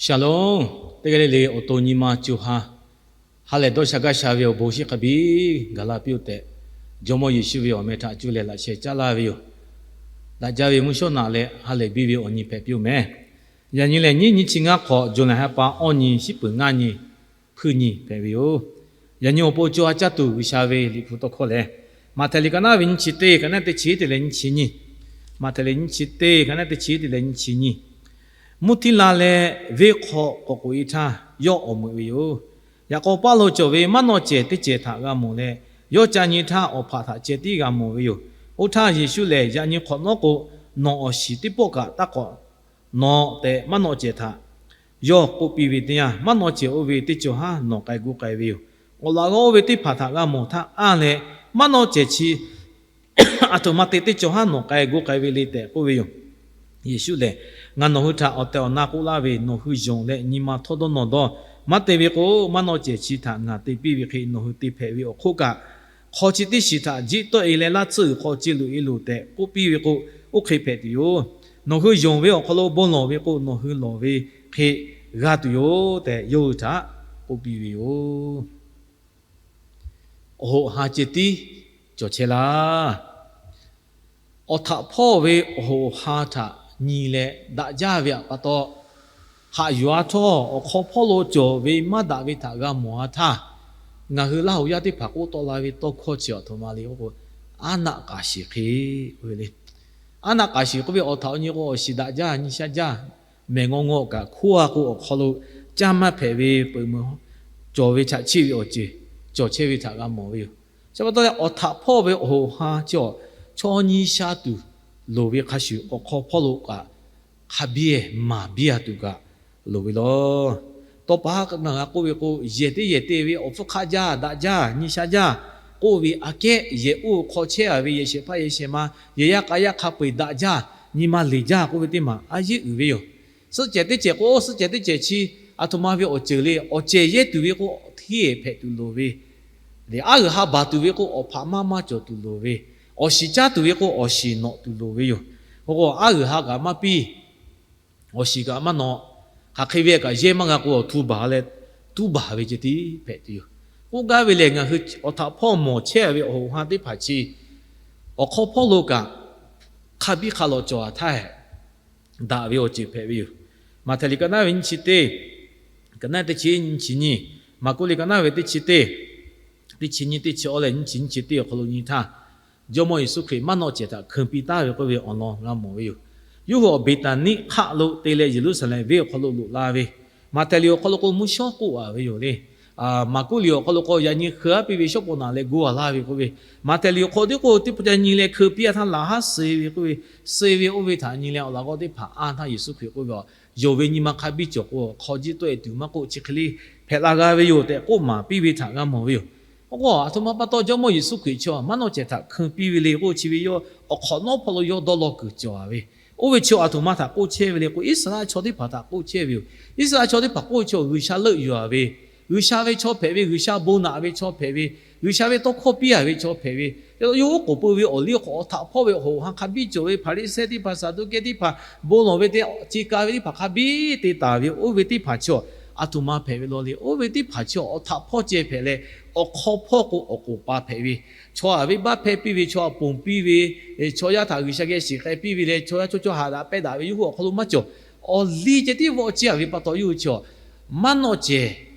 Shalom. Teˇ g'aˇ le le awˬ to nyi ma co ha, ha lehˬ dawˇ sha gaˇ sha ve awˬ bon shiˍ hk'a biˇ gaˬ la piˇ-oˆ tehꞈ, Jawˇmawˇ Yeˍsuˆ ve awˬ meh htaꞈ cuˇ leh laꞈ sheh caˉ laˇ ve yoˬ. Daꞈ jaˇ ve mvuhˇ shawˉ naꞈ leh ha lehˬ biˇ ve awˬ nyi hpehꞈ piˇ-oˆ meh. Yaꞈ nyi lehˬ, nyiˉ nyi chi ngaˇ hk'awꞈ, July ha pa awˇ nyi, shiˉ peuˬ ngaˇ nyi, hpuiˇ nyi hpehꞈ ve yoˬ. Yaꞈ nyi awˬ pon co ha caˇ tuˬ G'uiˬsha ve Liꞈ hpu tawˇ hkawˇ lehˬ, Maꞈhtehˍ liꞈ ka naˉ ve nyiˇ chi teˇ, ka naˉ teˇ chi teˇ leh nyiˇ chi nyi. Maꞈhtehˍ liꞈ nyiˇ chi teˇ, ka naˉ teˇ chi teˇ leh nyiˇ chi nyi. Mvuhˇ htiˇ la leh venˇ hk'aw k'awꞈ k'oꞈ-e htaˇ, yawˇ awˬ meuꞈ ve yoˬ. Yaꞈ k'aw paˇ lo cawˬ ve maˉ nawˆ cehˬ teˇ cehˬ htaꞈ g'a mawˬ leh, yawˇ ca nyi htaˇ awˬ hpaꞈ htaꞈ ceh tiˉ g'a mawˬ ve yoˬ. Oˇ htaˇ Yeˍsuˆ lehˬ, Yaꞈ nyi hk'awꞈ nawˉ k'o, nawˬ awˬ shiˍ teˇ pawˆ kaꞈ taˇ k'awꞈ nawꞈ tehꞈ, maˉ nawˆ cehˬ htaꞈ yawˇ k'oˆ piˇ ve teˇ yanˇ, maˉ nawˆ cehˬ oˇ ve teˇ cawˬ haˉ nawˬ k'ai gu k'ai ve yoˬ. Awˬ laꞈ g'awˇ oˇ ve teˇ hpaˍ htaꞈ g'a mawˬ htaˇ anˇ leh, maˉ nawˆ cehˬ chi aˬ htoꞈ ma te teˇ cawˬ haˉ nawˬ k'ai gu k'ai ve le tehꞈ k'oˆ ve yoˬ. Yeˍsuˆ lehˬ, Ngaˬ nawˬ hui htaꞈ awˬ tehˬ awˬ na k'oˆ laˇ ve, nawˬ hui yonˍ leh nyi ma htawˇ dawˇ nawˬ dawˇ. Maˇ te ve k'o, maˉ nawˆ cehˬ chi htaꞈ ngaˬ te piˇ ve hk'e, nawˬ hui te hpehꞈ ve awˬ hk'oˆ kaꞈ, hk'aw chi teˇ shiˍ htaꞈ jiˆ tawˆ-e leh, laˇ tsuhˇ g'uiˬ hk'aw ce loꞈ-e loˬ tehꞈ k'oˆ piˇ ve k'o, oˇ hk'e hpehꞈ tuˬ yoˬ. Nawˬ hui yonˍ ve awˬ hk'aw lo bon lawˬ ve k'o, nawˬ hui lawˬ ve hk'e g'a tuˬ yoˬ tehꞈ, yawˇ hui htaꞈ k'oˆ piˇ ve yoˬ. Awˬ hoꞈ ha ceh tiˉ cawˬ chehˇ laˇ. Awˬ htaꞈ hpawˇ ve awˬ hoꞈ awˬ ha htaꞈ nyi leh daꞈ jaˇ ve pa taw, haꞈ yuˬ-a htawˇ, awˬ hk'aw hpawˇ lo cawˬ ve maˇ daꞈ ve htaꞈ g'a mawˬ-a htaˇ, ngaˬ hui Laˇ huˍ yaˇ teˇ hpaˍ k'oˆ tawˆ la ve tawˇ hkawˇ chi aˬ htoꞈ ma le k'o, aˉ naˆ k'aˍ shiˍ hk'e k'oˆ ve le. Aˉ naˆ k'aˍ shiˍ k'oˆ ve awˬ htaꞈ awˬ nyi k'o, awˬ shiˍ daꞈ jaˇ, nyi sha jaˇ, mehˬ ngawˇ ngawˇ kaꞈ hkoˇ-a k'o, awˬ hk'aw lo caˇ maˇ hpehꞈ ve peuꞈ meuꞈ cawˬ ve chaꞈ chiˆ ve awˬ ceuˬ cawˬ chehˇ ve htaꞈ g'a mawˬ ve yoˬ. Chi pa taw leh, awˬ htaꞈ hpawˇ ve awˬ hoꞈ ha chi awˬ chaw nyi sha tuˬ loˍ ve hk'a shuˍ, awˬ hk'aw hpawˇ lo kaꞈ hk'a biˇ-e maˍ biˇ-a tuˬ kaꞈ loˍ ve law. Tawˇ pa haˉ kaꞈ ngaˬ g'a k'oˆ ve k'o, yehˬ teˇ yehˬ te ve awˬ hpfuhˇ hk'aˆ jaˇ, daꞈ jaˇ, nyi sha jaˇ k'oˆ ve aꞈ kehˉ, yehˬ oˇ hk'aw chehˇ-a ve yehˬ shehˍ hpaˇ yehˬ shehˍ ma, yehˬ yaˇ k'a yaˇ hk'a peu-eˬ daꞈ jaˇ, nyi ma leˬ jaˇ k'oˆ ve teˇ maˬ a yeˉ uiˍ ve yoˬ. Suhˆ cehˬ teˇ cehˬ k'o, suhˆ cehˬ teˇ cehˬ chi aˬ htoꞈ ma ve awˬ ceuˬ le, awˬ cehˬ yehˇ tuˬ ve k'o, hteˇ hpehꞈ tuˬ loˍ ve, aˉ g'uiˬ ha baˬ tuˬ ve k'o, awˬ hpaꞈ maˇ maˇ cawˬ tuˬ loˍ ve, awˬ shiˍ caˇ tuˬ ve k'o, awˬ shiˍ nawꞈ tuˬ loˍ ve yoˬ. K'o k'o, aˉ g'uiˬ ha kaꞈ maˇ piˇ, awˬ shiˍ kaꞈ maˇ nawꞈ, hk'aˬ hk'e ve kaꞈ yehˇ maˇ g'a k'o, awˬ htu baˬ leh tuˉ baˬ ve ceh tiˉ hpehꞈ tuˬ yoˬ. K'oˆ gaˇ ve lehˬ, ngaˬ hui awˬ htaꞈ hpawˇ mawˬ chehˇ ve awˬ hoꞈ ha teˇ hpaˍ chi awˬ hk'aw hpawˇ lo kaꞈ hk'a biˇ hk'a lawꞈ cawˬ-a htaˇ, daꞈ ve awˬ ceuˬ hpehꞈ ve yoˬ. Maꞈhtehˍ liꞈ ka naˉ ve nyiˇ chi teˇ, ka naˉ teˇ chi nyiˇ chi nyi, Maˍkuˆ liꞈ ka naˉ ve teˇ chi teˇ, teˇ chi nyiˇ teˇ chi awˇ leh nyiˇ chi nyiˇ chi teˇ awˬ hk'aw lo nyi htaˇ, Jawˇmawˇ Yeˍsuˆ Hkriꞈ maˇ nawˆ cehˬ htaꞈ hkeun piˇ taˍ ve k'oˆ ve awˬ lawn g'a mawˬ ve yoˬ. Yawˇ hui awˬ Beˍtaˍniˆ hk'aˆ lo te leh Yeˍruˆsaˍlehnˍ venˇ awˬ hk'aw lo loꞈ la ve, Maꞈhtehˍ liꞈ awˬ hk'aw lo k'o mvuhˇ shawˉ k'oˆ-a ve yoˬ le. Maˍkuˆ liꞈ awˬ hk'aw lo k'o yaꞈ nyi hkeu-a piˇ ve shawˉ pon naꞈ leh gu-a laˇ ve k'oˆ ve, Maꞈhtehˍ liꞈ awˬ hk'aw lo teˇ k'o teˇ hpu ca nyi leh hkeu piˇ-a htaˇ laꞈ haˉ suh ve k'oˆ ve, suh ve oˇ ve htaꞈ nyi leh awˬ laꞈ g'awˇ teˇ hpaˍ anˇ htaˇ Yeˍsuˆ Hkriꞈ k'oˆ ve, yonˍ ve nyi ma hk'a biˇ cawˬ k'o, hk'aw jiˆ tawˆ-e tuˬ maˇ k'oˆ, chi hk'e le hpehꞈ la g'a ve yoˬ tehꞈ k'oˆ maˍ piˇ ve htaꞈ g'a mawˬ ve yoˬ. K'o k'o, aˬ htoꞈ ma pa taw Jawˇmawˇ Yeˍsuˆ Hkriꞈ chi maˇ nawˆ cehˬ htaꞈ hkeun piˇ ve le k'o, chi ve yawˇ awˬ hk'awꞈ nawˉ hpawˇ lo yawˇ dawˇ law kuiˬ cawˬ-a ve, oˇ ve chi aˬ htoꞈ ma htaꞈ k'oˆ chehˇ ve le k'o, Iˉsaˍreˍlaˆ chaw teˇ hpaˍ htaꞈ k'oˆ chehˇ ve yoˬ. Iˉsaˍreˍlaˆ chaw teˇ hpaˍ k'oˆ ve chaw G'uiˬsha leuˆ yuˬ-a ve, G'uiˬsha ve chaw hpehꞈ ve, G'uiˬsha bon naꞈ ve chaw hpehꞈ ve, G'uiˬsha ve tawˇ hkawˇ piˇ-a ve chaw hpehꞈ ve, yawˇ oˉ k'oˍ pui ve awˬ liˇ awˬ hk'aw awˬ htaꞈ hpawˇ ve awˬ hoꞈ ha hk'a biˇ cawˬ ve, Hpaˍriˍsehˇ teˇ hpaˍ, Saˍduˆkehˇ teˇ hpaˍ, bon lawˬ ve te ce ka ve teˇ hpaˍ hk'a biˇ te taˍ ve, oˇ ve teˇ hpaˍ chi aˬ htoꞈ ma hpehꞈ ve law le. Oˇ ve teˇ hpaˍ chi awˬ htaꞈ hpawˇ ceh hpehꞈ leh, awˬ hk'aw hpawˇ k'o awˬ k'oˍ pa hpehꞈ ve, chaw aˬ ve baˆ hpehˇ piˇ ve, chaw aˬ ponˬ piˇ ve, chaw yaˇ htaꞈ G'uiˬsha geh shiˍ k'ai piˇ ve leh, chaw yaˇ chaw chaw haꞈ daꞈ pehˇ daꞈ ve yawˇ hui awˬ hk'aw lo maˇ cawˬ. Awˬ liˇ ceh tiˉ vawˆ ciˇ-a ve pa taw, yawˇ hui chi maˇ nawˆ cehˬ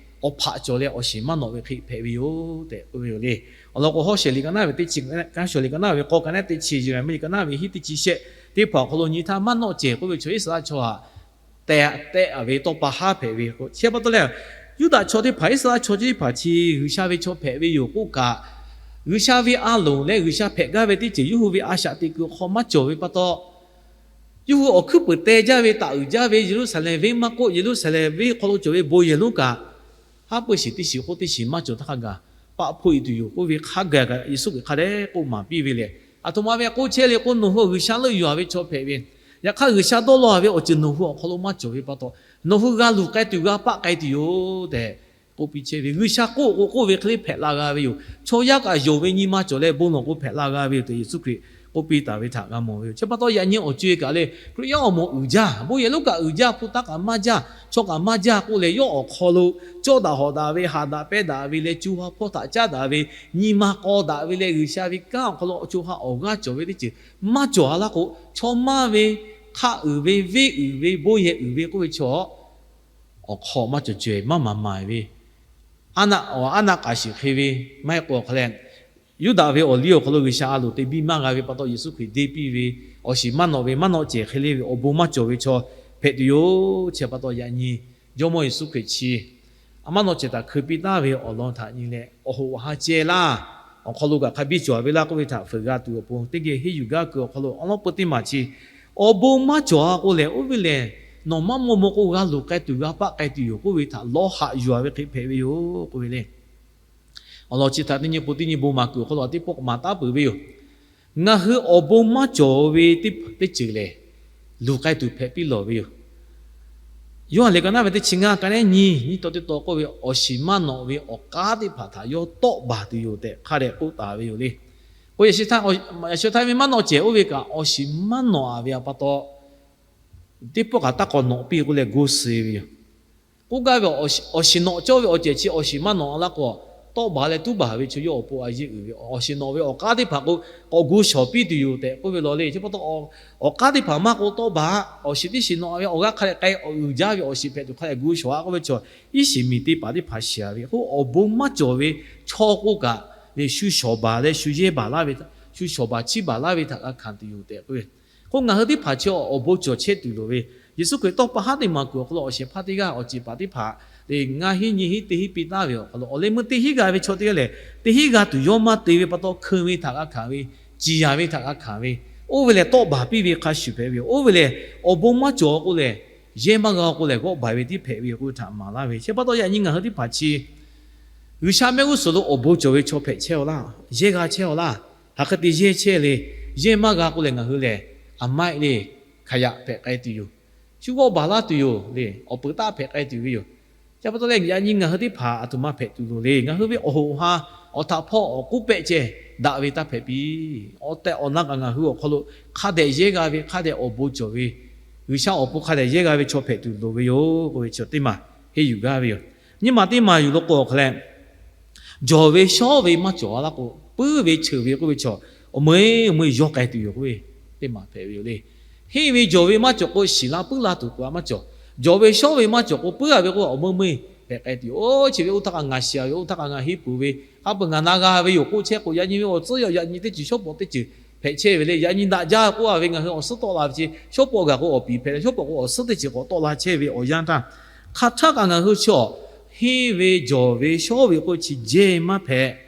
awˬ hpaꞈ cawˬ leh awˬ shiˍ maˇ nawꞈ ve hk'e hpehꞈ ve yoˬ tehꞈ k'oˆ ve yoˬ le. Awˬ lawn k'o, Hawˉsheˍ liꞈ ka naˉ ve teˇ chi, Kaˉsheˍ liꞈ ka naˉ ve k'awˇ, ka naˉ teˇ chi, Yeˍraˍmiˆ liꞈ ka naˉ ve hiˉ teˇ chi shehˆ teˇ hpaˍ awˬ hk'aw lo nyi htaˇ, maˇ nawˆ cehˬ k'oˆ ve chaw Iˉsaˍreˍlaˆ chaw htaꞈ tehꞈ tehꞈ-a ve tawˇ pa haˉ hpehꞈ ve k'o, chi pa taw leh, Yuˇdaꞈ chaw teˇ hpaˍ, Iˉsaˍreˍlaˆ chaw teˇ hpaˍ chi G'uiˬsha ve chaw hpehꞈ ve yoˬ k'oˆ kaꞈ, G'uiˬsha ve a loˍ leh G'uiˬsha hpehꞈ gaˇ ve teˇ ceuˬ yawˇ hui ve a shaꞈ teꞈ kuiˬ hk'aw maˇ cawˬ ve pa taw, yawˇ hui awˬ hkuiˉ peuˍ teh jaˇ ve taꞈ uiˍ jaˇ ve Yeˍruˆsaˍlehnˍ venˇ maˇ k'oˆ, Yeˍruˆsaˍlehnˍ venˇ hk'aw lo cawˬ ve bon yehˬ lonˉ kaꞈ, haˉ pui shiˍ teˇ shiˍ k'oˆ teˇ shiˍ maˇ cawˬ htaˇ hk'a gaˬ paˆ hpoˆ-e tuˬ yoˬ k'oˆ ve hk'a gaˬ kaꞈ Yeˍsuˆ Hkriꞈ hk'a dehꞈ k'oˆ maˍ piˇ ve lehˬ, aˬ htoꞈ ma ve k'oˆ chehˇ le k'o, nawˬ hui G'uiˬsha leuˆ yuˬ-a ve chaw hpehꞈ ve, yaꞈ hk'aˇ G'uiˬsha dawˇ law-a ve awˬ ceuˬ nawˬ hui awˬ hk'aw lo maˇ cawˬ ve pa taw, nawˬ hui g'a luˬ k'ai tuˬ g'a paˆ k'ai tuˬ yoˬ tehꞈ k'oˆ piˇ chehˇ ve. G'uiˬsha k'oˆ k'o k'oˆ ve hk'e le hpehꞈ la g'a ve yoˬ. Chaw yaˇ kaꞈ yonˍ ve nyi ma cawˬ leh bon lawˬ k'o hpehꞈ la g'a ve yoˬ tehꞈ Yeˍsuˆ Hkriꞈ k'oˆ piˇ taˍ ve htaꞈ g'a mawˬ ve yoˬ. Chi pa taw yaꞈ nyi awˬ co-e kaꞈ lehˬ, Hkriꞈ yaˇ awˬ moˍ uiˍ jaˇ, bon yehˬ lonˉ kaꞈ uiˍ jaˇ, hpu taˇ kaꞈ maˇ jaˇ, chaw kaꞈ maˇ jaˇ k'oˆ leh, yawˇ awˬ hk'aw lo cawˇ daꞈ hawꞈ daꞈ ve, haꞈ daꞈ pehˇ daꞈ ve leh, co ha hpawˇ htaꞈ caˉ daꞈ ve, nyi ma k'aw daꞈ ve leh, G'uiˬsha ve kanˉ awˬ hk'aw lo co ha awˬ g'aˇ cawˬ ve teˇ ceuˬ maˇ cawˬ a laˇ k'o, chaw maˇ ve, hk'aˆ uiˍ ve, venˇ uiˍ ve, bon yehˬ uiˍ ve k'oˆ ve chaw, awˬ hk'aw maˇ cawˬ caweh maˇ maˍ maˍ ve, aˉ naˆ, aˉ naˆ k'aˍ shiˍ hk'e ve, maˇ heˆ k'o awˬ hk'a leh, Yuˇdaꞈ ve awˬ liˇ awˬ hk'aw lo G'uiˬsha a loˍ te biˇ maˇ g'a ve pa taw, Yeˍsuˆ Hkriꞈ deˇ piˇ ve, awˬ shiˍ maˇ nawꞈ ve, maˇ nawˆ cehˬ hk'e le ve awˬ bon maˇ cawˬ ve chaw hpehꞈ tuˬ yoˬ. Chi pa taw yaꞈ nyi Jawˇmawˇ Yeˍsuˆ Hkriꞈ chi a maˇ nawˆ cehˬ htaꞈ hkui piˇ taˍ ve awˬ lawn htaꞈ nyi leh, awˬ hoꞈ awˬ ha ceh laˇ, awˬ hk'aw lo kaꞈ hk'a biˇ cawˬ ve laˇ k'oˆ ve htaꞈ fuiˍ g'a tuˬ awˬ pon, teˇ geh henˇ yuˬ gaˇ kuiˬ awˬ hk'aw lo awˉ lawˉ peu teˇ maˬ chi awˬ bon maˇ cawˬ a k'oˆ leh, oˇ ve lehˬ, nawˬ maˇ maw maw k'o g'a luˬ k'ai tuˬ, g'a paˆ k'ai tuˬ yoˬ k'oˆ ve htaꞈ lawˇ haꞈ yuˬ a ve hk'e hpehꞈ ve yoˬ k'oˆ ve le. Awˬ lawn chi htaꞈ teˇ nyi pon teˇ nyi bon maˍ kuiˬ awˬ hk'aw lo a teˇ pawˆ k'awꞈ maˍ taˉ peuˬ ve yoˬ. Ngaˬ hui awˬ bon maˇ cawˬ ve teˇ ceuˬ lehˬ, luˬ k'ai tuˬ hpehꞈ piˇ lawˬ ve yoˬ. Yoˇhanˬ liꞈ ka naˉ ve teˇ chi ngaˇ ka nehˉ nyi nyiˇ taw teˇ taw k'oˆ ve, awˬ shiˍ maˇ nawꞈ ve awˬ k'aˉ teˇ hpaˍ htaꞈ yawˇ tawˆ baˬ tuˬ yoˬ tehꞈ hk'a dehꞈ k'oˆ taˍ ve yoˬ le. K'o, yaꞈ sheh htaˇ ve maˇ nawˆ cehˬ oˇ ve kaꞈ awˬ shiˍ maˇ nawꞈ a ve pa taw, teˇ pawˆ kaꞈ taˇ k'awꞈ nawꞈ piˇ k'oˆ leh gu suh ve yoˬ. K'oˆ gaˇ ve, awˬ shiˍ nawꞈ cawˇ ve awˬ cehˬ chi awˬ shiˍ maˇ nawꞈ a laˇ k'o, tawˆ baˬ leh tuˉ baˬ ve chaw yawˇ awˬ pon a yeˇ uiˍ ve, awˬ shiˍ nawꞈ ve awˬ k'aˉ teˇ hpaˍ k'o, k'awꞈ gu shawˍ piˇ tuˬ yoˬ tehꞈ k'oˆ ve law le. Chi pa taw, awˬ k'aˉ teˇ hpaˍ maˇ k'o tawˆ baˬ, awˬ shiˍ teˇ shiˍ nawꞈ ve awˬ g'aˇ hk'a dehꞈ k'ai, awˬ uiˍ jaˇ ve awˬ shiˍ hpehꞈ tuˬ hk'a dehꞈ gu shawˍ a k'oˆ ve chaw, iˉ shiˍ miˬ teˇ hpaˍ teˇ hpaˍ shiˍ a ve k'o, awˬ bon maˇ cawˬ ve chaw k'oˆ kaꞈ, shu shawˍ baˬ leh shu yehˇ baˬ laˇ ve, shu shawˍ baˬ chiˇ baˬ laˇ ve htaꞈ g'a hkanˍ tuˬ yoˬ tehꞈ k'oˆ ve. K'o, ngaˬ hui teˇ hpaˍ chi awˬ bon cawˬ chehˇ tuˬ loˍ ve, Yeˍsuˆ Hkriꞈ tawˇ pa haˉ teˇ maˬ kuiˬ awˬ hk'aw lo awˬ shehˍ hpaˇ teˇ g'aˇ awˬ ceˬ paˍ teˇ hpaˍ lehˬ, ngaˇ hinˉ nyi hinˉ teˇ hinˉ piˇ taˍ ve awˬ hk'aw lo, awˬ leh meuˇ teˇ hinˉ g'a ve chaw teˇ g'aˇ lehˬ, teˇ hinˉ g'a tuˬ yawˇ maˇ te ve pa taw, hkeun ve htaꞈ g'a hkanˍ ve, ciˍ yanˍ ve htaꞈ g'a hkanˍ ve, oˇ ve lehˬ tawˆ baˬ piˇ ve hk'a shuˍ hpehꞈ ve yoˬ. Oˇ ve lehˬ, awˬ bon maˇ cawˬ k'o lehˬ, yehˇ maˇ g'a k'o lehˬ, g'awˆ baˬ ve tiˉ hpehꞈ ve yoˬ k'oˆ ve htaꞈ maˍ laˇ ve. Chi pa taw yaꞈ nyi ngaˬ hui teˇ hpaˍ chi G'uiˬsha mehˆ g'uˇ suhˍ lo awˬ bon cawˬ ve chaw hpehꞈ chehˇ a laˇ, yehˇ g'a chehˇ a laˇ, hk'aˬ hk'e te yehˇ chehˇ le. Yehˇ maˇ g'a k'o lehˬ, ngaˬ hui lehˬ a maiˆ le, hk'aˬ yaꞈ hpehꞈ k'ai tuˬ yoˬ. Shu g'awˆ baˬ laˇ tuˬ yoˬ le. Awˬ peuˬ taˆ hpehꞈ k'ai tuˬ ve yoˬ. Chi pa taw leh, yaꞈ nyi ngaˬ hui teˇ hpaˍ aˬ htoꞈ ma hpehꞈ tuˬ loˍ le. Ngaˬ hui ve awˬ hoꞈ awˬ ha, awˬ htaꞈ hpawˇ awˬ k'oˉ pehˆ ceh daꞈ ve taˇ hpehꞈ piˇ. Awˬ tehˬ awˬ na kaꞈ ngaˬ hui awˬ hk'aw lo hk'a dehꞈ yehˇ g'a ve, hk'a dehꞈ awˬ bon cawˬ ve, G'uiˬsha awˬ pon hk'a dehꞈ yehˇ g'a ve chaw hpehꞈ tuˬ loˍ ve yoˬ k'oˆ ve chi teˇ maˬ henˇ yuˬ gaˇ ve yoˬ. Nyiˇ maˬ teˇ maˬ yuˬ lo k'o awˬ hk'a leh, jawˬ ve shawˉ ve maˇ cawˬ a laˇ k'o, puiˉ ve cheuˬ ve k'oˆ ve chaw, awˬ meuˇ awˬ meuˇ yawˇ k'ai tuˬ yoˬ k'oˆ ve teˇ maˬ hpehꞈ ve yoˬ le. Henˇ ve jawˬ ve maˇ cawˬ k'o, shiˍ la puiˉ la tuˬ k'o a maˇ cawˬ. Jawˬ ve shawˉ ve maˇ cawˬ k'o, puiˉ a ve k'o, awˬ meuˇ meuˇ hpehꞈ k'ai tuˬ yoˬ. Oˇ, chi ve oˇ htaˇ kaꞈ ngaˬ shiˍ a ve, oˇ htaˇ kaꞈ ngaˬ henˇ peuˬ ve, a peuˬ ngaˬ na g'a ve yoˬ k'oˆ chehˇ k'o, yaꞈ nyi ve awˬ tcuhˉ yaꞈ nyi teˇ ceuˬ shawˉ pawˍ teˇ ceuˬ hpehꞈ chehˇ ve le. Yaꞈ nyi daꞈ jaˇ k'oˆ a ve, ngaˬ hui awˬ suhˉ tawˆ la ve chi, shawˉ pawˍ gaˬ k'o awˬ piˍ hpehꞈ leh, shawˉ pawˍ k'o awˬ suhˉ teˇ ceuˬ k'awꞈ tawˆ la chehˇ ve awˬ yanˇ htaˇ, hk'aˬ htaˆ kaꞈ ngaˬ hui chi henˇ ve jawˬ ve shawˉ ve k'oˆ chi jehˇ maˇ hpehꞈ.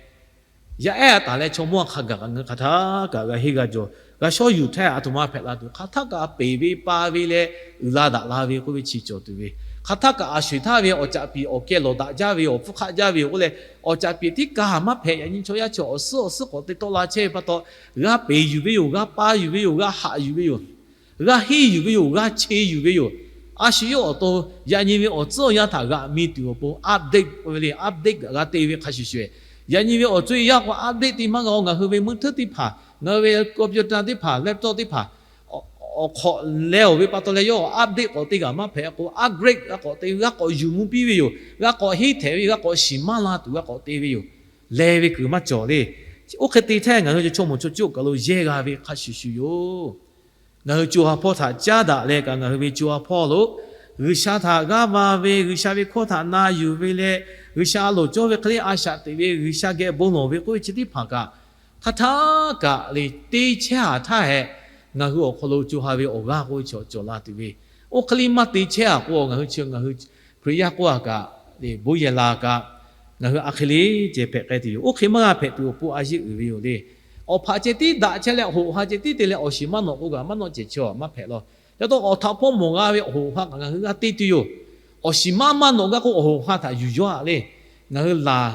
Yaˇ ehˉ a taˍ leh chaw mawˇ a hk'a gaˬ kaꞈ ngaˬ hui hk'aˬ htaˆ kaꞈ g'a henˇ g'a jawˬ, g'a shawˉ yuˬ htaˇ, a htoꞈ ma hpehꞈ la tuˬ, hk'aˬ htaˆ kaꞈ peˍ ve pa ve leh uiˍ la daꞈ la ve k'oˆ ve chi cawˬ tuˬ ve, hk'aˬ htaˆ kaꞈ a sho-eˬ htaˇ ve awˬ caꞈ piˍ awˬ keh lawˬ daꞈ jaˇ ve yoˬ, awˬ hpfuhˇ hk'aˆ jaˇ ve yoˬ k'oˆ leh, awˬ caꞈ piˍ tiˉ kaꞈ maˇ hpehꞈ. Yaꞈ nyi chaw yaˇ chi awˬ suhˉ awˬ suhˉ k'awꞈ te tawˆ la chehˇ ve pa taw, g'a peˍ yuˬ ve yoˬ, g'a pa yuˬ ve yoˬ, g'a haꞈ yuˬ ve yoˬ, g'a henˇ yuˬ ve yoˬ, g'a che yuˬ ve yoˬ. A shu yawˇ awˬ to yaꞈ nyi ve awˬ tcuhˉ awˬ yanˇ htaꞈ g'aꞈ mi tuˬ awˬ pon update k'oˆ ve le, update g'a te ve hk'a shuˍ shuˍ, yaꞈ nyi ve awˬ co-e yaˇ k'o update te maˇ g'a-o. Ngaˬ hui ve meuˇ hteuˇ teˇ hpaˍ, ngaˬ hui ve computer teˇ hpaˍ, laptop teˇ hpaˍ, awˬ hk'awꞈ leh-oˬ ve pa taw leh yawˇ update k'awꞈ te g'a maˇ hpehꞈ k'o, upgrade g'a k'awꞈ te ve, g'a k'awꞈ yuˬ mvuh piˇ ve yoˬ, g'a k'awꞈ henˇ htehꞈ ve yoˬ, g'a k'awꞈ shiˍ maˇ la tuˬ g'a k'awꞈ te ve yoˬ. Leh ve kuiˬ maˇ cawˬ le. Oˇ hk'e te htaˇ ngaˬ hui chaw mawˬ chaw cuˇ kaˬ lo yehˇ g'a ve hk'a shuˍ shuˍ yoˬ. Ngaˬ hui co ha hpawˇ htaꞈ caˉ daꞈ leh kaꞈ, ngaˬ hui ve co ha hpawˇ lo G'uiˬsha htaꞈ g'aˇ va ve, G'uiˬsha ve hkawˇ htaꞈ na yuˬ ve leh, G'uiˬsha a loˍ cawˇ ve hk'e le a shaꞈ teꞈ ve, G'uiˬsha geh bon lawˬ ve k'oˆ ve chi teˇ hpaˍ kaꞈ, hk'aˬ htaˆ kaꞈ le te chehˇ a htaˇ hehꞈ, ngaˬ hui awˬ hk'aw lo co ha ve awˬ g'aˇ k'oˆ ve chaw cawˬ la tuˬ ve, oˇ hk'e le maˇ te chehˇ a k'o, ngaˬ hui chi ngaˬ hui Hkriꞈ yaˇ k'oˆ a kaꞈ, bon yehˬ la kaꞈ, ngaˬ hui a hk'e le ceh hpehꞈ k'ai tuˬ yoˬ. Oˇ hk'e maˇ g'a hpehꞈ tuˬ awˬ pon a yeˇ uiˍ ve yoˬ le. Awˬ hpaꞈ ceh tiˉ daꞈ chehˇ leh, awˬ hoꞈ awˬ ha ceh tiˉ te leh awˬ shiˍ maˇ nawꞈ k'o kaꞈ, maˇ nawꞈ cehˬ chi maˇ hpehꞈ law. Ca taw awˬ htaꞈ hpawˇ mawˬ g'a ve awˬ hoꞈ awˬ ha kaꞈ ngaˬ hui g'a te tuˬ yoˬ. Awˬ shiˍ maˇ maˇ nawꞈ gaˇ k'o, awˬ hoꞈ awˬ ha htaꞈ yuˬ yawˇ a le. Ngaˬ hui laˬ,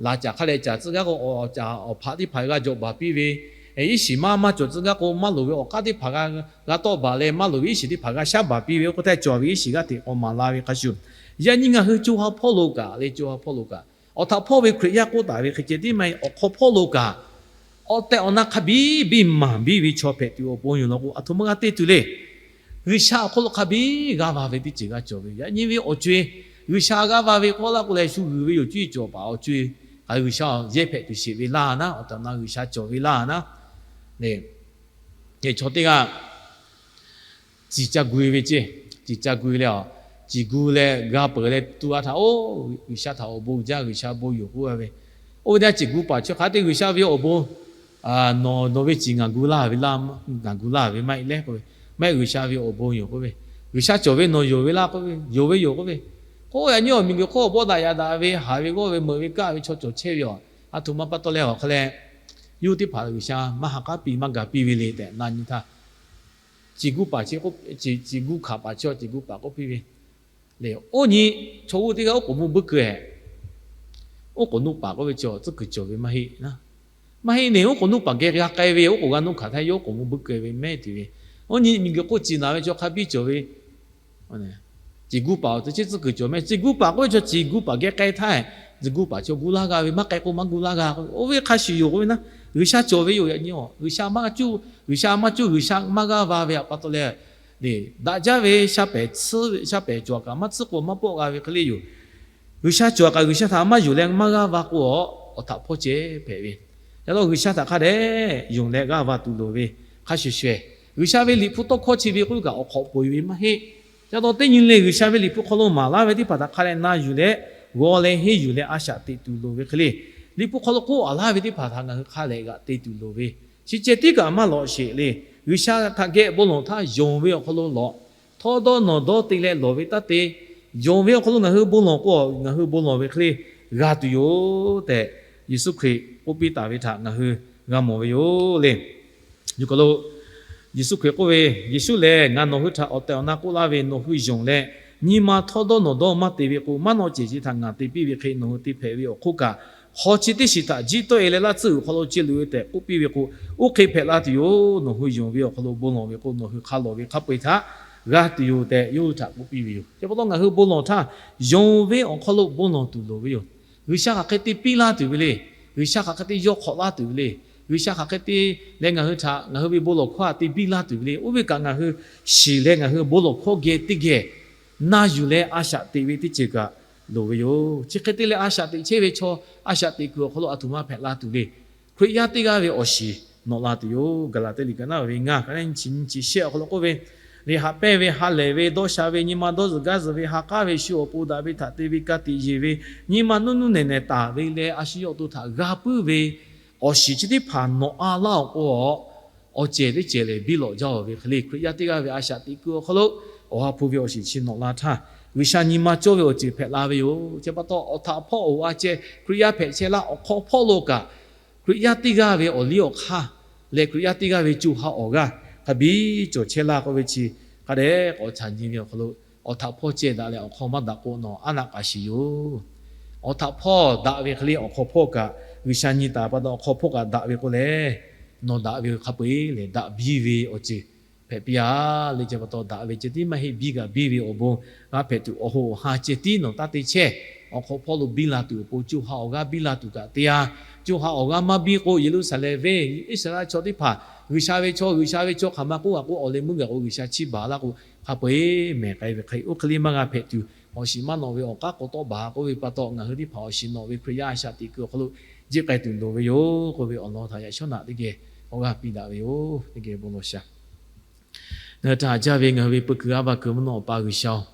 laˬ caˬ hk'a leh caˬ tcuh gaˇ k'o, awˬ caˬ awˬ hpaꞈ teˇ hpaˍ g'a jawꞈ baˬ piˇ ve, iˉ shiˍ maˇ maˇ cawˬ tcuh gaˇ k'o, maˇ loˍ ve awˬ k'aˉ teˇ hpaˍ g'a tawˆ baˬ leh, maˇ loˍ ve iˉ shiˍ teˇ hpaˍ g'a shaˉ baˬ piˇ ve, oˇ hk'e te cawˬ ve iˉ shiˍ g'aˇ hteꞈ k'awꞈ maˍ la ve hk'a shuˍ, yaꞈ nyi ngaˬ hui co ha hpawˇ lo kaꞈ le, co ha hpawˇ lo kaꞈ, awˬ htaꞈ hpawˇ ve Hkriꞈ yaˇ k'oˆ taˍ ve hk'e ceh tiˉ maˇ heˆ, awˬ hk'aw hpawˇ lo kaꞈ awˬ tehˬ awˬ na hk'a biˇ biˇ maˍ biˇ ve chaw hpehꞈ tuˬ awˬ pon yoˬ law k'o, aˬ htoꞈ ma g'a te tuˬ le. G'uiˬsha awˬ hk'oˆ lo hk'a biˇ g'a va ve teˇ ceuˬ g'a cawˬ ve, yaꞈ nyi ve awˬ co-e, G'uiˬsha g'a va ve k'oˆ laˇ k'o leh, shu g'uiˬ ve yoˬ cuˇ yiˍ cawˬ paˍ awˬ co-e, hk'a G'uiˬsha yehˇ hpehꞈ tuˬ sheˍ ve laˇ naˉ, awˬ tehˬ awˬ na G'uiˬsha cawˬ ve laˇ naˉ, lehˬ, chaw teˇ g'aˇ ciˍ ca gu-e ve ceˇ, ciˍ ca gu-e leh, ciˍ gu leh g'a peuˬ leh tu-a htaꞈ, oˇ, G'uiˬsha htaꞈ awˬ bon jaˇ, G'uiˬsha bon yoˬ k'oˆ ve. Oˇ ve teˇ g'aˇ ciˍ gu paˍ chi hk'a te G'uiˬsha ve awˬ bon nawˬ, nawˬ ve ciˍ ngaˬ gu laˇ ve laˇ, ngaˬ gu laˇ ve maˇ heˆ leh k'oˆ ve, maˇ heˆ, G'uiˬsha ve awˬ bon yoˬ k'oˆ ve, G'uiˬsha cawˬ ve nawˬ yonˍ ve laˇ k'oˆ ve, yonˍ ve yoˬ k'oˆ ve, k'oˆ yaꞈ nyi awˬ miˬguiˬ hk'oˆ bawˆ daꞈ yaꞈ daꞈ ve, haˍ ve g'awˇ ve, meuꞈ ve kaˆ ve chaw cawˬ chehˇ ve yoˬ. Aˬ htoꞈ ma pa taw leh awˬ hk'a leh, yawˇ teˇ hpaˍ G'uiˬsha maˇ ha k'aˉ piˇ maˇ gaˬ piˇ ve le tehꞈ na nyi htaˇ, ciˍ gu paˍ chi, ciˍ gu hkanˍ paˍ chi, ciˍ gu paˍ k'oˆ piˇ ve, lehˬ, oˇ nyi chaw g'uˇ teˇ g'aˇ oˉ k'oˍ mvuhˇ buiˇ keu-e, oˉ k'oˍ nuˇ paˍ k'oˆ ve chaw tcuhˉ kuiˬ cawˬ ve maˇ heˆ naˉ, maˇ heˆ nehˬ, oˉ k'oˍ nuˇ paˍ geh g'a k'ai ve, oˉ k'oˍ g'a nuˇ hkanˍ htaˇ yawˇ oˉ k'oˍ mvuhˇ buiˇ keu ve mehˉ te ve, oˇ nyi miˬguiˬ hk'oˆ ciˍ naˍ ve chaw hk'a biˇ cawˬ ve, ciˍ gu paˍ awˬ tcuh chi tcuhˉ kuiˬ cawˬ mehˉ, ciˍ gu paˍ k'oˆ ve chaw ciˍ gu paˍ geh k'ai htaˇ, ciˍ gu paˍ chaw gu laˇ g'a ve, maˇ k'ai k'o maˇ gu laˇ g'a k'o, oˇ ve hk'a shuˍ yoˬ k'oˆ ve naˉ, G'uiˬsha cawˬ ve yoˬ yaꞈ nyi-oˬ. G'uiˬsha maˇ cuˇ, G'uiˬsha maˇ cuˇ, G'uiˬsha maˇ g'aˇ va ve pa taw leh, lehˬ, daꞈ jaˇ ve sha pehˍ tsuhˇ, sha pehˍ cawˬ kaꞈ maˇ tsuhˇ k'o maˇ pawˆ g'a ve hk'e le yoˬ. G'uiˬsha cawˬ kaꞈ G'uiˬsha htaꞈ maˇ yonˍ leh maˇ g'aˇ va k'o, awˬ htaꞈ hpawˇ ceh hpehꞈ ve. Yaꞈ law G'uiˬsha htaꞈ hk'a dehꞈ yonˍ leh g'aˇ va tuˬ loˍ ve hk'a shuˍ shuˍ, G'uiˬsha ve Liꞈ hpu tawˇ hkawˇ chi ve k'oˆ ve kaꞈ awˬ hk'awꞈ peuˬ ve maˇ heˆ. Yaꞈ law teˇ nyi le G'uiˬsha ve Liꞈ hpu hk'aw lo maˍ laˇ ve teˇ hpaˍ htaꞈ hk'a dehꞈ na yuˬ leh, g'aw leh henˇ yuˬ leh a shaꞈ teꞈ tuˬ loˍ ve hk'e le. Liꞈ hpu hk'aw lo k'oˆ a laˇ ve teˇ hpaˍ htaꞈ ngaˬ hui hk'a dehꞈ g'aꞈ te tuˬ loˍ ve, chi ceh tiˉ kaꞈ maˇ lawꞈ sheˍ le. G'uiˬsha htaꞈ geh bon lawˬ htaˇ yonˍ ve awˬ hk'aw lo lawꞈ, htawˇ dawˇ nawˬ dawˇ te leh lawˬ ve taˇ te. Yonˍ ve awˬ hk'aw lo ngaˬ hui bon lawˬ k'o, ngaˬ hui bon lawˬ ve hk'e le g'a tuˬ yoˬ tehꞈ, Yeˍsuˆ Hkriꞈ k'oˆ piˇ taˍ ve htaꞈ ngaˬ hui g'a mawˬ ve yoˬ le. Yeˍsuˆ Hkriꞈ k'oˆ ve, Yeˍsuˆ lehˬ, Ngaˬ nawˬ hui htaꞈ awˬ tehˬ awˬ na k'oˆ laˇ ve, nawˬ hui yonˍ leh nyi ma htawˇ dawˇ nawˬ dawˇ maˇ te ve k'o, maˇ nawˆ cehˬ chi htaꞈ ngaˬ te piˇ ve hk'e nawˬ hui te hpehꞈ ve awˬ hk'oˆ kaꞈ, hk'aw chi teˇ shiˍ htaꞈ jiˇ tawˆ-e leh laˇ tsuhˇ g'uiˬ hk'aw lo ce loꞈ-e tehꞈ k'oˆ piˇ ve k'o, oˇ hk'e hpehꞈ la tuˬ yoˬ. Nawˬ hui yonˍ ve awˬ hk'aw lo bon lawˬ ve k'o, nawˬ hui hk'a lawˬ ve hk'a peu-eˬ htaꞈ g'a tuˬ yoˬ tehꞈ yawˇ hui htaꞈ k'oˆ piˇ ve yoˬ. Chi pa taw ngaˬ hui bon lawˬ htaˇ, yonˍ ve awˬ hk'aw lo bon lawˬ tuˬ loˍ ve yoˬ. G'uiˬsha hk'aˬ hk'e te piˇ laˇ tuˬ ve le. G'uiˬsha hk'aˬ hk'e te yawˇ hk'awꞈ laˇ tuˬ ve le. G'uiˬsha hk'aˬ hk'e te leh ngaˬ hui htaꞈ ngaˬ hui ve bon lawˬ hkawˇ htaꞈ te biˇ laˇ tuˬ ve le. Oˇ ve kaꞈ ngaˬ hui shiˍ leh ngaˬ hui bon lawˬ hkawˇ geh teˇ geh na yuˬ leh a shaꞈ teꞈ ve teˇ ceuˬ kaꞈ loˍ ve yoˬ. Chi hk'e te leh a shaꞈ teꞈ chehˇ ve chaw, a shaꞈ teꞈ kuiˬ awˬ hk'aw lo aˬ htoꞈ ma hpehꞈ la tuˬ le. Hkriꞈ yaˇ teˇ g'aˇ ve awˬ shiˍ nawꞈ la tuˬ yoˬ. Gaˍlaˍtiˆ liꞈ ka naˉ ve ngaˇ, ka naˉ nyi chi nyi chi shehˆ awˬ hk'aw lo k'oˆ ve, Liꞈ haꞈ pehnˇ ve, ha lehˬ ve, dawˇ sha ve, nyi ma dawˇ zuhˬ gaˇ zuhˬ ve, ha k'aˉ ve, shu awˬ pon daꞈ ve htaꞈ te ve, ka tiꞈ yeˬ ve, nyi ma nuˇ nuˇ nehˬ nehˬ taˍ ve leh a shu yawˇ awˬ to htaꞈ g'a puiˉ ve awˬ shiˍ chi teˇ hpaˍ nawꞈ a laˇ awˬ k'o, awˬ cehˬ teˇ cehˬ lehˬ biˇ lawꞈ jaˇ-oˬ ve hk'e le. Hkriꞈ yaˇ teˇ g'aˇ ve a shaꞈ teꞈ kuiˬ awˬ hk'aw lo Awˬ ha hpu ve awˬ shiˍ chi nawꞈ la htaˇ, G'uiˬsha nyi ma cawˇ ve awˬ ceuˬ hpehꞈ la ve yoˬ. Chi pa taw, awˬ htaꞈ hpawˇ awˬ ha ceh Hkriꞈ yaˇ hpehꞈ chehˇ laˇ awˬ hk'aw hpawˇ lo kaꞈ, Hkriꞈ yaˇ teˇ g'aˇ ve awˬ liˇ awˬ hk'aˇ leh Hkriꞈ yaˇ teˇ g'aˇ ve co ha awˬ g'aˇ hk'a biˇ cawˬ chehˇ laˇ k'oˆ ve chi, hk'a dehꞈ k'awꞈ ca nyi ve awˬ hk'aw lo, awˬ htaꞈ hpawˇ ceh daꞈ leh awˬ hk'aw maˇ daꞈ k'o, nawˬ aˉ naˆ k'a shiˍ yoˬ. Awˬ htaꞈ hpawˇ daꞈ ve hk'e le awˬ hk'aw hpawˇ kaꞈ, G'uiˬsha nyi taˍ pa taw awˬ hk'aw hpawˇ kaꞈ daꞈ ve k'o lehˬ, nawˬ daꞈ ve hk'a peu-eˬ lehˬ daꞈ biˇ ve awˬ ceuˬ hpehꞈ piˇ-a. Leh chi pa taw daꞈ ve ceh tiˉ maˇ heˆ, biˇ kaꞈ biˇ ve awˬ bon g'a hpehꞈ tuˬ, awˬ hoꞈ awˬ ha ceh tiˉ nawˬ taˇ te chehˇ. Awˬ hk'aw hpawˇ lo biˇ la tuˬ awˬ pon co ha awˬ g'aˇ biˇ la tuˬ kaꞈ te-a. Co ha awˬ g'aˇ maˇ biˇ k'o, Yeˍruˆsaˍlehnˍ venˇ Iˉsaˍreˍlaˆ chaw teˇ hpaˍ G'uiˬsha ve chaw, G'uiˬsha ve chaw hk'aˬ ma k'oˆ g'a k'o, awˬ leh meuˇ gaˬ k'o G'uiˬsha chiˇ baˬ laˇ k'o, hk'a peu-eˬ mehˬ k'ai ve hk'e, oˇ hk'e le maˇ g'a hpehꞈ tuˬ, awˬ shiˍ maˇ nawꞈ ve awˬ k'aˉ k'awꞈ tawˆ baˬ k'oˆ ve pa taw, ngaˬ hui teˇ hpaˍ awˬ shiˍ nawꞈ ve Hkriꞈ yaˇ a shaꞈ teꞈ kuiˬ awˬ hk'aw lo jiˆ k'ai tuˬ loˍ ve yoˬ k'oˆ ve awˬ lawn htaꞈ yaꞈ shawˉ naꞈ teˇ geh awˬ g'aˇ piˇ daꞈ ve yoˬ. Teˇ geh bon lawˬ shaˍ. Ngaˬ hui htaꞈ haꞈ jaˇ ve ngaˬ hui ve peu kuiˬ g'aˇ va kuiˬ mvuhˇ naw Awˬ pa G'uiˬsha-oˬ,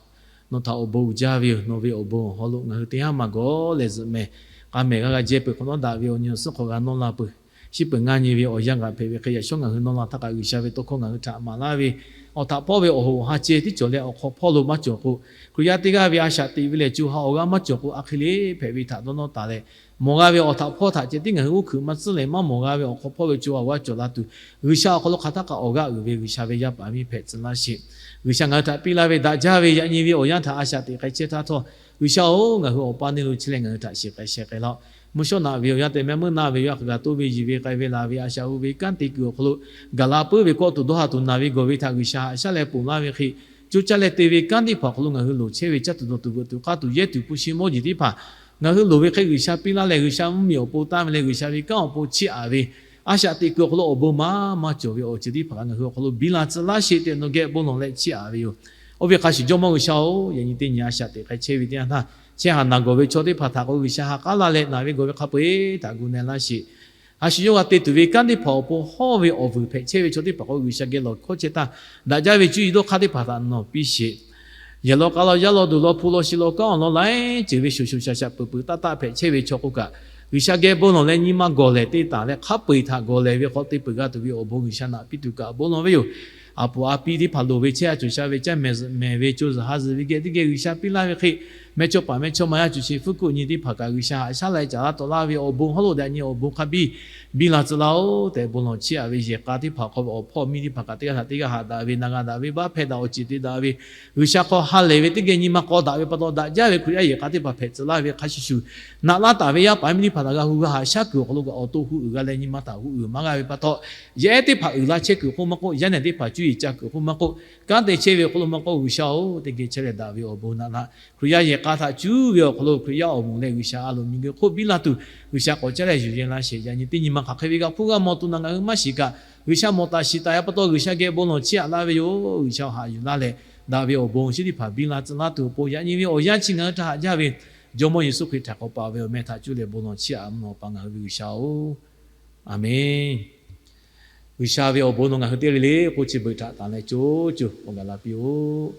nawˬ htaꞈ awˬ bon uiˍ jaˇ ve yoˬ. Nawˬ ve awˬ bon awˬ hawˉ lo ngaˬ hui teˇ haˉ maˇ gawˬ leh zuhꞈ mehˍ, k'a mehˍ g'a g'a jehˇ peuˬ hk'awꞈ nawˉ daꞈ ve awˬ nyi awˬ suhˉ hk'aw g'a nawˇ la peuˬ. Shiˉ peuˬ ngaˇ nyi ve awˬ yanˇ g'aꞈ hpehꞈ ve hk'e, yaꞈ shawˉ ngaˬ hui nawˇ la htaˇ kaꞈ G'uiˬsha ve tawˇ hkawˇ ngaˬ hui htaꞈ maˍ laˇ ve, awˬ htaꞈ hpawˇ ve awˬ hoꞈ awˬ ha ceh tiˉ cawˬ leh awˬ hk'aw hpawˇ lo maˇ cawˬ k'o, Hkriꞈ yaˇ teˇ g'aˇ ve a shaꞈ teꞈ ve lehˬ co ha awˬ g'aˇ maˇ cawˬ k'o, a hk'e le hpehꞈ ve htaꞈ dawˇ nawˇ taˍ leh, mawˬ g'a ve awˬ htaꞈ hpawˇ htaꞈ ceh tiˉ ngaˬ hui uˉ hkuiꞈ maˇ tcuhˉ leh maˇ mawˬ g'a ve awˬ hk'aw hpawˇ ve co ha awˬ g'aˇ cawˬ la tuˬ, G'uiˬsha awˬ hk'aw lo hk'aˬ htaˇ kaꞈ awˬ g'aˇ uiˍ ve G'uiˬsha ve yaˇ paˍ miˇ hpehꞈ tcuh laˇ sheˍ. G'uiˬsha ngaˬ hui htaꞈ piˇ laˇ ve daꞈ jaˇ ve yaꞈ nyi ve awˬ yanˇ htaꞈ a shaꞈ teꞈ k'ai chehˇ htaˇ htawˇ, G'uiˬsha-oˬ, ngaˬ hui awˬ pa neˇ lo chehˇ leh ngaˬ hui htaꞈ shiˍ k'ai sheh k'ai laˇ-oˆ. Mvuhˇ shawˉ naꞈ ve awˬ yanˇ tehꞈ mehˆ meuˇ naˆ ve awˬ yanˇ hk'a gaˬ toˆ ve yiˬ ve k'ai ve laˬ ve a shaꞈ hu ve kanˉ te kuiˬ awˬ hk'aw lo, gaˬ la puiˉ ve kawˆ tuˬ dawˇ ha tuˬ naˬ ve gawˬ ve htaꞈ G'uiˬsha haꞈ shaˉ leh ponˬ laˇ ve hk'e, co caˇ leh te ve kanˉ teˇ hpaˍ awˬ hk'aw lo ngaˬ hui loˍ chehˇ ve caˇ tuˬ dawˬ tuˬ veuꞈ tuˬ k'aˇ tuˬ yehˇ tuˬ hpu shi mawˇ jeˬ teˇ hpaˍ ngaˬ hui loˍ ve hk'e G'uiˬsha piˇ laˇ leh, G'uiˬsha mvuhˇmiˬ awˬ pon tanˇ ve leh G'uiˬsha ve kanˉ awˬ pon chiˇ aꞈ ve a shaꞈ teꞈ kuiˬ awˬ hk'aw lo awˬ bon maˇ maˇ cawˬ ve awˬ ceuˬ teˇ hpaˍ kaꞈ ngaˬ hui awˬ hk'aw lo biˇ la tcuh laˇ sheˍ tehꞈ nawˬ geh bon lawˬ leh chiˇ aꞈ ve yoˬ. Oˇ ve hk'a shuˍ Jawˇmawˇ G'uiˬsha-oˬ, yaꞈ nyi teˇ nyi a shaꞈ teꞈ hk'a chehˇ ve teˇ yanˇ htaˇ, chehˇ ha naˬ gawˬ ve chaw teˇ hpaˍ htaꞈ k'o G'uiˬsha ha k'aˉ laˇ leh, naˬ ve gawˬ ve hk'a peu-eˬ htaꞈ gu na laˇ sheˍ. A shu yawˇ g'a te tuˬ ve kanˉ teˇ hpaˍ awˬ pon hawˇ ve awˬ vuiˬ hpehꞈ chehˇ ve chaw teˇ hpaˍ k'o G'uiˬsha geh lawˬ hkawˇ chehˇ htaˇ, daꞈ jaˇ ve cuˇ yiˍ dawˇ hk'aˇ teˇ hpaˍ htaꞈ nawˬ piˇ sheˍ. Yehˬ law k'a law yaˇ law duˬ law hpu law shi law kanˉ awˬ lawn laiˉ ceuˬ ve shoˍ shoˍ shaˍ shaˍ peuˬ peuˬ taˆ taˆ hpehꞈ chehˇ ve chaw k'oˆ kaꞈ, G'uiˬsha geh bon lawˬ leh nyi ma gawˬ lehˬ te taˍ leh hk'a peu-eˬ htaꞈ gawˬ lehˬ ve hk'aw te peuˬ g'a tuˬ ve awˬ bon G'uiˬsha naꞈ piˇ tuˬ kaꞈ bon lawˬ ve yoˬ. A poˍ a pi teˇ hpaˍ loˍ ve chehˇ a cawˬ sha ve caˇ mehˍ zuhꞈ mehˍ ve co zuhˬ ha zuhˬ ve geh teˇ geh G'uiˬsha piˇ laˇ ve hk'e, mehˇchawˇpaˍ mehˇchawˇma yaˇ cawˬ sheˍ hpfuhˇ hkuˆ nyi teˇ hpaˍ kaꞈ G'uiˬsha haꞈ shaˉ la caˍ laˇ tawˍ laˇ ve awˬ bon hawˉ lo daꞈ nyi awˬ bon hk'a biˇ biˇ la tcuh laˇ-oˬ tehꞈ bon lawˬ chiˇ aꞈ ve yehˬ k'a teˇ hpaˍ hk'aw ve awˬ hpawˇ miˇ teˇ hpaˍ kaꞈ teˇ g'aˇ htaꞈ teˇ g'aˇ haꞈ daꞈ ve na g'a daꞈ ve baˆ hpehˇ daꞈ awˬ ceuˬ te daꞈ ve G'uiˬsha hk'aw ha lehˬ ve teˇ geh nyi ma k'aw daꞈ ve pa taw daꞈ jaˇ ve Hkriꞈ yaˇ yehˬ k'a teˇ hpaˍ hpehꞈ tcuh laˇ ve hk'a shuˍ shuˍ, naꞈ laˇ taˍ ve yaˇ paˍ miˇ teˇ hpaˍ htaꞈ g'a hu g'a haꞈ shaˉ kuiˬ awˬ hk'aw lo kaꞈ awˬ to hu uiˍ g'a leh nyi ma htaꞈ hu uiˍ maˇ g'a ve pa taw, yaˇ ehˉ teˇ hpaˍ uiˍ la chehˇ kuiˬ hk'oˆ maˇ k'oˆ, yaˇ nehˬ teˇ hpaˍ cuˇ yiˍ ca kuiˬ hk'oˆ maˇ k'oˆ, kanˉ te chehˇ ve awˬ hk'aw lo maˇ k'oˆ, G'uiˬsha-oˬ, teˇ geh chehˇ leh daꞈ ve awˬ bon naꞈ laˇ. Hkriꞈ yaˇ yehˬ k'a htaꞈ cuˇ ve awˬ hk'aw lo Hkriꞈ yaˇ awˬ moˍ leh G'uiˬsha a loˍ miˬguiˬ hk'oˆ biˇ la tuˬ G'uiˬsha k'awꞈ caˉ leh yuˬ yehˬ laˇ sheˍ. Yaꞈ nyi teˇ nyi ma hk'aˬ hk'e ve g'a hpuˇ g'a mawˬ tuˬ naˬ ngaˬ hui maˇ shiˍ kaꞈ, G'uiˬsha mawˬ taˍ shiˍ taˍ ve pa taw G'uiˬsha geh bon lawˬ chiˇ aꞈ laˇ ve yoˬ. G'uiˬsha haꞈ yuˬ laˇ leh, daꞈ ve awˬ bon chi teˇ hpaˍ biˇ la tcuh laˇ tuˬ awˬ pon yaꞈ nyi ve awˬ yanˇ chi ngaˬ hui htaꞈ haꞈ jaˇ ve Jawˇmawˇ Yeˍsuˆ Hkriꞈ htaꞈ k'awꞈ paˍ ve awˬ meh htaꞈ cuˇ leh bon lawˬ chiˇ aꞈ mvuhˇ naw pa ngaˬ hui ve G'uiˬsha-oˬ, Aˍmenˇ. G'uiˬsha ve awˬ bon nawˬ ngaˬ hui teˇ g'aˇ le le k'oˆ chi beuꞈ htaꞈ tanˬ leh co co k'awꞈ gaˬ la piˇ-oˆ.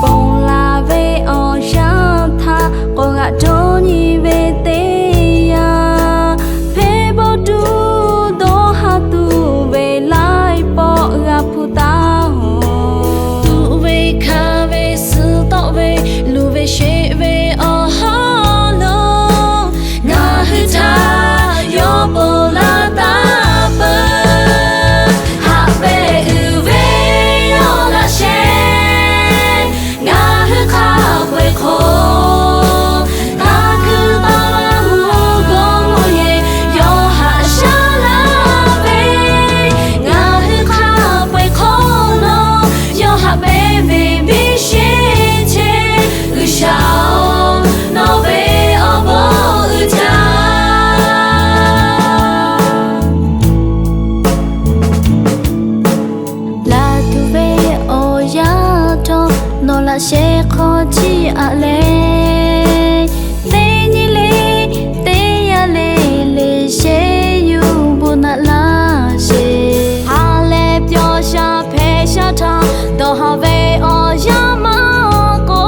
Ponˬ laˬ ve awˬ yanˇ htaˇ k'awꞈ g'aꞈ dawˇ nyi ve teˇ yanˇ, hpehˇ bawˆ tuˬ dawˇ ha tuˬ ve laiˉ pawˆ g'a hpuˇ taˍ-oˬ. Tuꞈ ve hkanˍ ve suhˍ tawˆ ve luˬ ve sheˆ ve awˬ hawˉ lo ngaˬ hui htaꞈ yawˇ ponˬ laˬ taˍ peuˬ. Haꞈ pehˍ uiˍ ve yawˇ laꞈ sheh ngaˬ hui hk'a peu-eˬ hk'oˆ, taˇ hkuiˇ taˇ maˇ mvuhˇ g'awˇ mvuhˇ yehˬ yawˇ haꞈ shaˉ laˇ ve, ngaˬ hui hk'a peu-eˬ hk'oˆ lo yawˇ haꞈ pehˍ ve biˇ sheˆ chehˇ. G'uiˬsha-oˬ, nawˬ ve awˬ bon uiˍ jaˇ. Laˬ tuˬ ve awˬ yanˇ htawˇ nawˬ laꞈ sheh hk'aw chiˇ aꞈ leh, teˇ nyi le teˇ yanˇ le le sheˍ yuˬ bon naꞈ laˇ sheˍ. Ha leh pyawˬ sha hpehꞈ sha htaˇ dawˬ haˍ ve awˬ yanˇ maˇ k'o,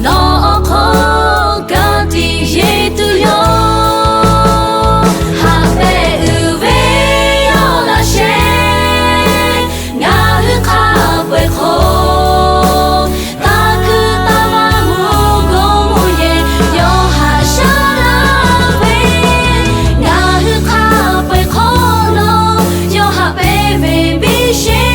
nawˬ awˬ hk'oˆ ka tiꞈ yeˬ tuˬ yoˬ. Haꞈ pehˍ uiˍ ve yawˇ laꞈ sheh ngaˬ hui hk'a peu-eˬ hk'oˆ, taˇ hkuiˇ taˇ maˇ mvuhˇ g'awˇ mvuhˇ yehˬ yawˇ haꞈ shaˉ laˇ ve, ngaˬ hui hk'a peu-eˬ hk'oˆ lo yawˇ haꞈ pehˍ ve biˇ sheˆ